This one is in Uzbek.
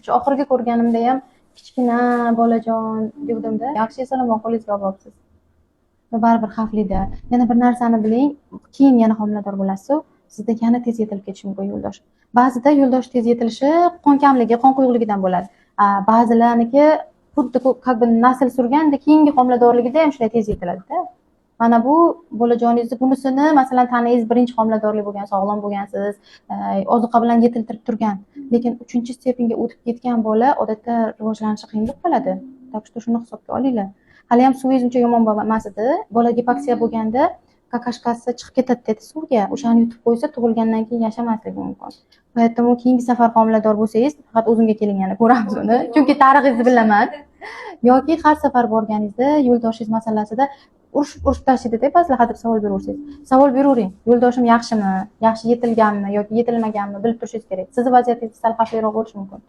Shu oxirgi ko'rganimda ham kichkina bolajon degandimda. Yaxshi, eson omon qo'lingizga olib. Baribir xavflida. Yana bir narsani biling, keyin yana homilador bo'lasiz, sizda yana tez yetilib ketishi mumkin yo'ldosh. Ba'zida yo'ldosh tez yetilishi qon kamligi, qon quyuqligidan bo'ladi. Ba'zilarniki xuddi как бы nasl surganda keyingi homiladorligida ham shunday tez yetiladida. Mana bu bolajoningizni bunisini, masalan, tanangiz birinchi homiladorlik bo'lgan, sog'lom bo'lgansiz, ozuqa bilan yetiltirib turgan. Lekin uchinchi степень ga o'tib ketgan bola odatda rivojlanishi qiyin bo'lib qoladi. Так что shuni hisobga olinglar. Hali ham suvingiz uncha yomon emas edi. Bola gipoksiya bo'lganda какашка si chiqib ketadi dedi suvga. O'shani yutib qo'ysa, tug'ilgandan keyin yashamasligi mumkin. Поэтому keyingi safar homilador bo'lsangiz, faqat o'zimga keling, yana ko'ramiz uni. Chunki tarixingizni bilaman. Yoki har safar borganingizda yo'ldoshingiz masalasida urushib urushib tashlaydida ba'zilar, hadeb savol beraversangiz. Savol beravering. Yo'ldoshim yaxshimi, yaxshi yetilganmi yoki yetilmaganmi, bilib turishingiz kerak. Sizni vaziyatingiz sal xavfliroq bo'lishi mumkin.